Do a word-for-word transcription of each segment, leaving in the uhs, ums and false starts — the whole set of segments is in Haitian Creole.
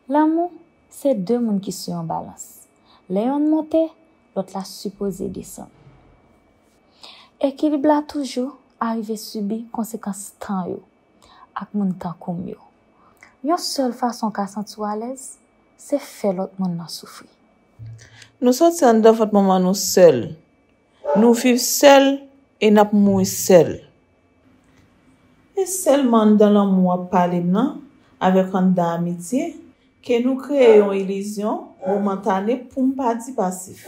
Lanmou, se de moun ki sou yon balans. Lè yonn monte, lòt la sipoze desann. Ekilib la toujou arive sibi konsekans tan yo ak moun tankou m yo. Yon sèl fason w ka santi w alèz, se fè lòt moun nan soufri. Nou soti anndan vant manman nou sèl. Nou viv sèl e n ap mouri sèl. E sèlman anndan lanmou w ap pale m nan, avèk anndan amitye, ke nou kreye yon ilizyon momantane pou m pa di pasif.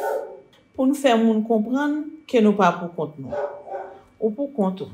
Pou n fè moun konprann ke nou pa poukont nou. Ou poukont ou.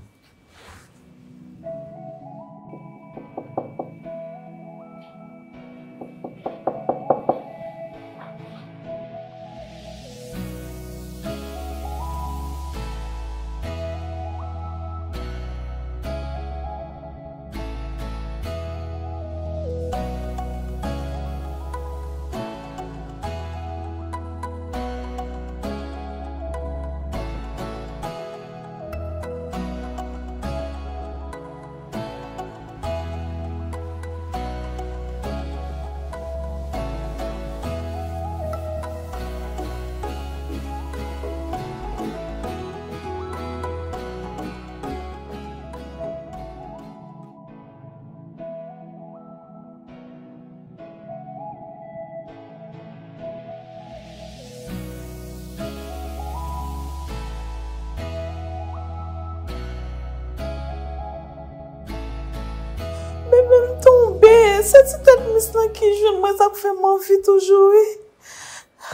Bebe, m tonbe. Se ti tèt mis lan ki jwenn mwen, sa k fè m anvi toujou ri.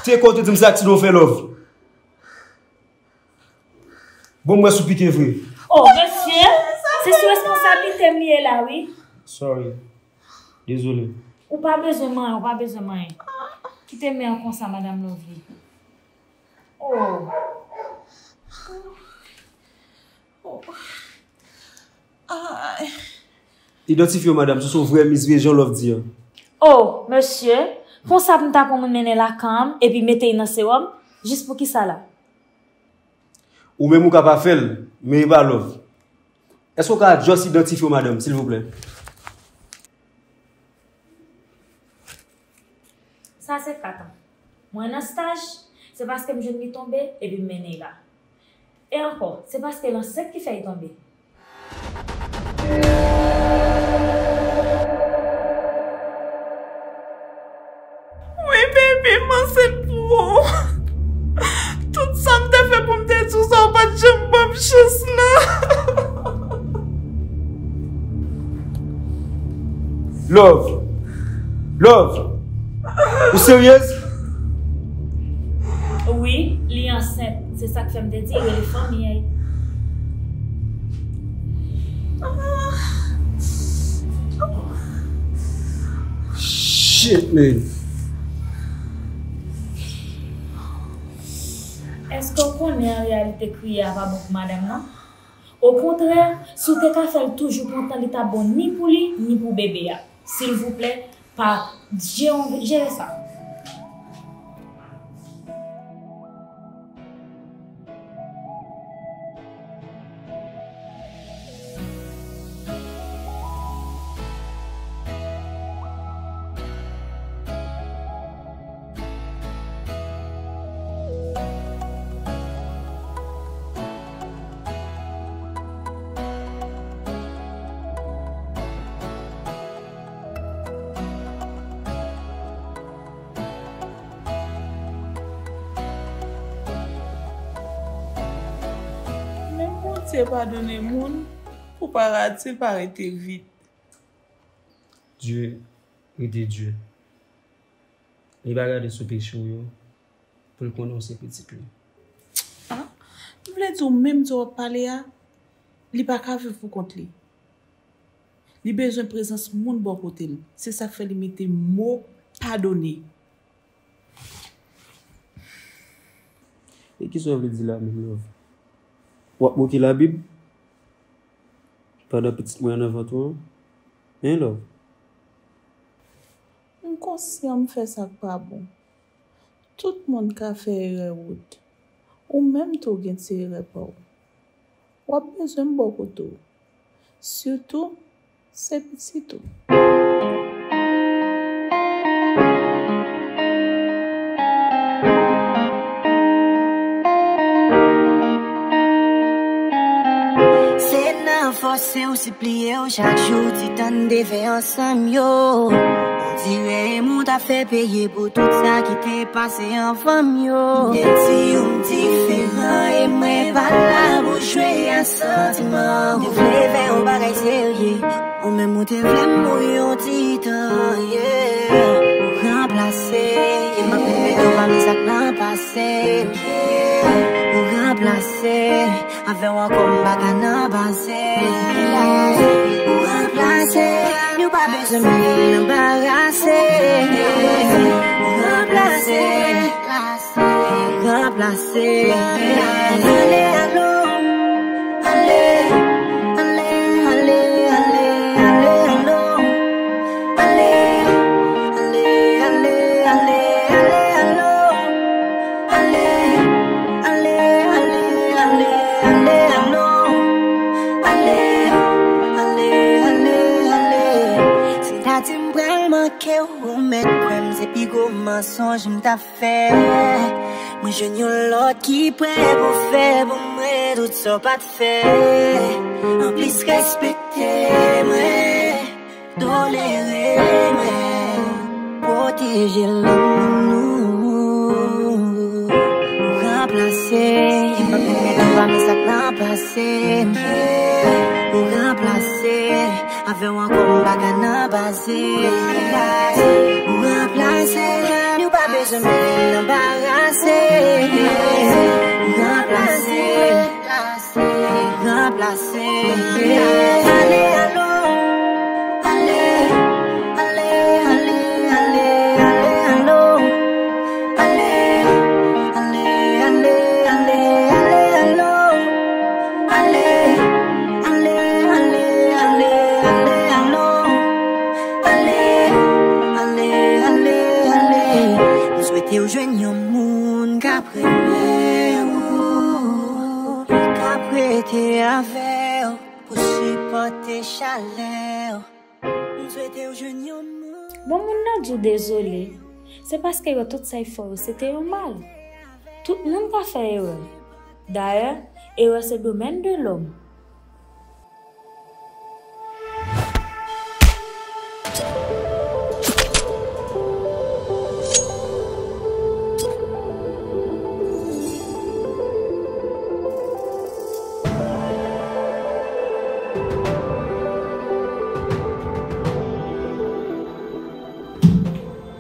Te kote di m sa aksidan w fè, love. Bon, m wè si w pike vre. Oh, mesye, se sou responsablite m li ye la, wi. Sorry. Dezole. Ou pa bezwen manyen, ou pa bezwen manyen. Kite men an konsa, Madam Lovely. Oh. Oh. Ay. Idantifye w, madanm, si w se yon vrè mis vre, jan Love di an. Oh, mesye, konsa pou m ta pran moun mennen lakay an, epi mete l nan sewòm, jis pou kisa la? Ou menm ou ka pa fè l, men e pa Love. Èske w ka just idantifye w, madanm, silvouplè? Sa se kat an. Mwen nan staj, se paske m jwenn li tonbe, epi m mennen l la. E ankò, se paske l ansent ki fè l tonbe. Wi, baby, m ansent pou ou. Tout sa m te fè pou m te di w sa, ou pa t janm ban m chans, non. Love. Love. Ou seryez? Wi, li ansent. Se sa k fè m te di, rele fanmi an. Shit, man. Èske w konnen an reyalite kriye a pa bon pou madanm nan? Okontrè, si w te ka fè l toujou kontan, li t ap bon ni pou li, ni pou bebe a. Silvouplè, pa jere, jere sa. Men Bondye padone moun pou paradi l pa rete vid. Dye rete Dye. Li pa gade sou peche w yo pou l konnen w se pitit li. Ah, m vle di w, menm jan w ap pale a, li pa ka viv pou kont li. Li bezwen prezans moun bò kote l. Se sa k fè li mete mo padone. E kisa w vle di la menm, Love? W ap moke Labib pandan pitit mwen an nan vant ou an? Hein, Love? M konsyan m fè sa k pa bon. Tout moun ka fè erè, Wood. Ou menm tou w gen ti erè pa w. W ap bezwen m bò kote w. Sitou, se pitit ou. Se ou sipliye w chak jou, ti tann devè ansanm yo. On dirè m ou ta fè peye pou tout sa ki te pase anvan m yo. M te di ou m diferan e mwen pa la pou jwe a santiman. M te vle fè yon bagay serye, ou menm ou te vle m pou yon ti tan, yeah. Ou ranplase, e m ap remèt ou pami sa k nan pase, yeah. Ou ranplase, avè w ankò m pa ka nan pase, yeah. Ou ranplase, nou pa bezwen menm anbarase, yeah. Ou ranplase, ranplase. Ale, alo, ale, ale, ale, ale, ale, alo. Ale, ale, ale, ale, ale, alo. Ale, ale, ale, ale, ale, alo. Ale, ale, ale, ale. Sètadi m pral manke w, ou mèt kwè m, se pi gwo mansonj m ta fè. Mwen jwenn yon lòt ki prè pou fè pou mwen tout sa w pa t fè. Anplis, respekte mwen, tolere mwen, pwoteje lanmou nou. Ou ranplase, e m ap remèt ou pami sa k nan pase, yeah. Ou ranplase, avè w ankò m pa ka nan pase. Ou ranplase, nou pa bezwen menm anbarase. Ou ranplase, ranplase. Ale, alo, ale, ale, ale, ale, ale, alo. Ale, ale, ale, ale, ale, alo. Ale, ale, ale, ale, ale, alo. Ale, ale, ale, ale. M swete w jwenn yon moun k ap renmen w, k ap rete avè w pou sipòte chalè w. M swete w jwenn yon moun. Bon, moun nan di w dezole, se paske yo tout sa y fè w yo, se te yon mal. Tout moun ka fè erè. Dayè, erè se domèn de lòm.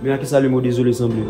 Men a kisa lemo dezole sanble?